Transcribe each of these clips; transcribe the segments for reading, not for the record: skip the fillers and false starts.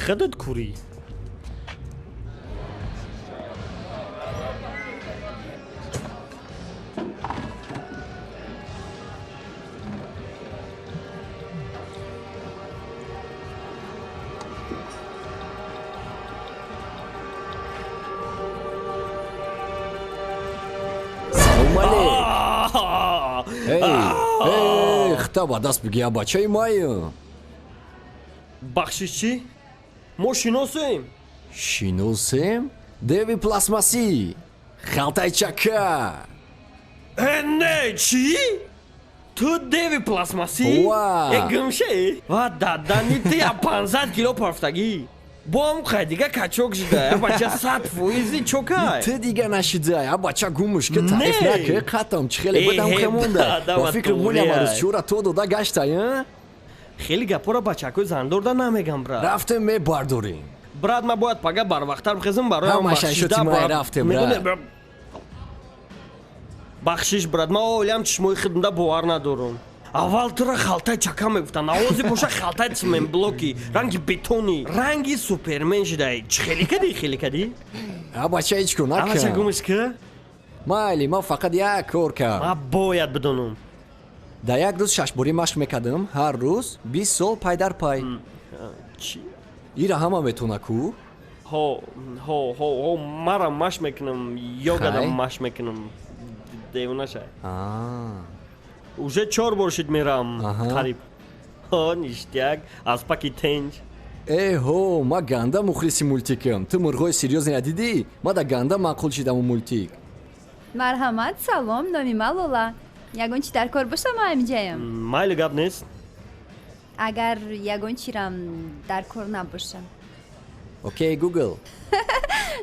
Худат курӣ. Салом алейк. Эй, эй, хита ба даст бигия, бачаи маю. Бахшиш, чӣ? Мо шиносем? Шиносем? Деви пластмассӣ. Халтаи чака. Э, не, чӣ? Ту деви пластмассӣ? Ва. Э, гумше? Ва дадани ту я 500 кило парфтагӣ. Бо ҳам қай дига качок шуда. Я бача 100 фоизи чокай. Ту дига нашидай, а бача гумуш ки таъриф Не. наки, қатам чӣ хеле Э, будам э, хемонда. да, Ба фикри туғри муля ай. марӯз чура то дода гаштай, а? Хеле гапора бачакои зандорда намегам, брат. Рафтем, мебардорем. Брат, ман бояд пага барвақттар бихезам барои Ҳамаша шути май, рафтем, брат. Бахшиш, брат, ман оилам чишмои хидмда бовар надорам. Аввал тура халтаи чака мегуфтанд, авози боша халтаи цементблоки, ранги бетони, ранги супермен шудай. Чӣ хеле кадӣ, хеле кадӣ? А бача ҳеҷ кор Ҳамаша накард. гумш ки? Майли, ман фақат як кор кард. Ман бояд бидонам. Дар як рӯз шашборӣ машқ мекардам, ҳар рӯз 20 сол пай дар пай. Чӣ? Ира ҳама метавона ку? Ҳо, ҳо, ҳо, ҳо, марам машқ мекунам, йогадам Хай. машқ мекунам. Девона шай. А. Уже чор бор шид мерам, қариб. Ҳо, ништяк, аз паки тенҷ. Эҳо, ма ганда мухлиси мультикам. Ту мурғои серьёзне надидӣ? Ма да ганда маъқул шидаму мультик. Марҳамат, салом, номи ман Лола. Ягон чи дар кор боша, ман ҳамиҷаям. Майли, гап нест. Агар ягон чирам дар кор набоша. Окей, Гугл.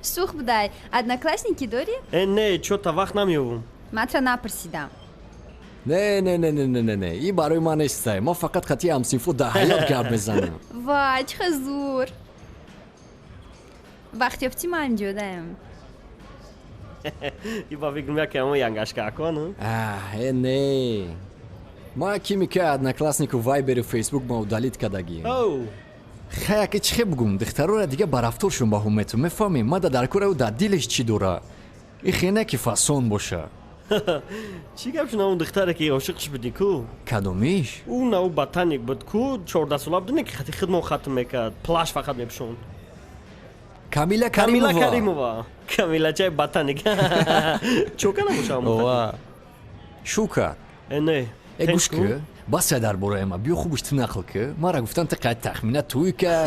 Шӯх будай. Одноклассники дорӣ? Э, не, чё-то вақт намеёбам. Ман тра напурсидам. Не, не, не, не, не, не, не, и барои ман нестай. Ма фақат хати ҳамсинфо дар ҳаёт гап мезанам. Вай, чӣ хел зур! Вақт ёфтӣ, ман ҳамиҷодаям. И ба фикрам яке ҳамон янгашкако, ну? Э, не, ма кимика однокласснику, вайберу, фейсбук ма удалить кардагим. Оу. Хай, аки чӣ хе бугум, духтарора дига ба рафторшон баҳо мету, мефаҳмем. Ма да дар кора дар дилеш чӣ дора. И хене ки фасон боша. Чӣ гап шуд ҳамон духтаре ки ошиқш будӣ ку? Кадомиш? Ӯ нав ботаник буд ку, 14сола буд, ки хати хидмон хатм мекард, плаш фақат мепӯшонд. Камила. Камила. Каримова. Каримова, камилачаи ботаник чока набоша ҳамон хати? Ова, шу кард. Э, не. Э, Тенҷ гӯш ку? ки, бася дар бораи ма, биё хубуш ту нақл ки. Мара гуфтан ти қайд тахмина туй кай.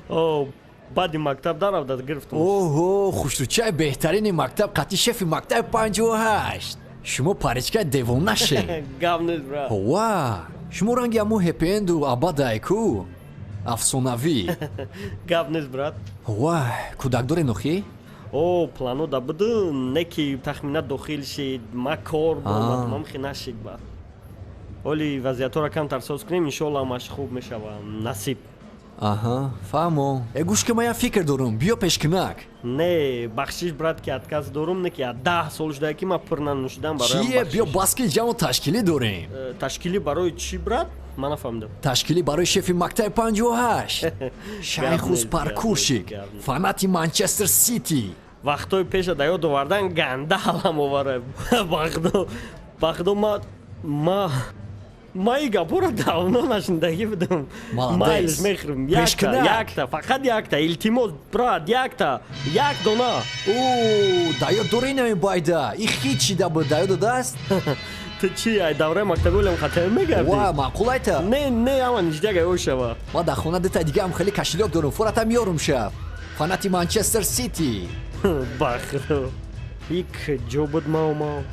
О, баъди мактаб даравдад гирифтум. Оҳо, хушрӯчаи беҳтарини мактаб қати шефи мактаби 58. Шумо паричкаи девонаше. Гап нест, брат. Ова, шумо ранги ҳамо ҳеппи-энду абадай ку, афсонавӣ. Гап нест, брат. Ова, кӯдак дорен охӣ? О, плано да буду, не ки тахмина дохил шид, ма кор бомад, мамхи нашид. Ба оли вазъиятҳоро камтар соз кунем, иншоалло ҳамаш хуб мешава, насиб. Аҳа, фаҳмо. Э, гӯш ки, ман як фикр дорам, биё пешкунак. Не, бахшиш, брат, ки отказ дорум, не ки я 10 сол шуда ки ман пур нанӯшидам бароям. Чие, биё, Бахшиш. баски ҷамъу ташкилӣ дорем. Э, ташкилӣ барои чӣ, брат? Ман нафаҳмидам. Ташкилӣ барои шефи мактаби 58, шайхус Гап нест, паркурщик, гап нест. фанати Манчестер Сити. Вақтҳои пеша да ёд овардан ганда ҳалам овара. Бахдо, бахдо, ма и гапҳоро давно нашнидагӣ будам. Молодец. Майлиш, мехӯрам якта. Пешкунак. Якта, фақат якта, илтимос, брат, якта, як дона. О, да ёд дорӣ нами байда и хит шида буд, да ёд додааст? Ту чӣ, ай давраи мактаби олам хатар мегардӣ? Ва, маъқул айта. Не, не, ама ништяк ай ошава. Ма дар хона дута дигаам хеле кошелёк дорум, форатам ёрум шав, фанати Манчестер Сити. Бахдо, ик ҷо буд маома.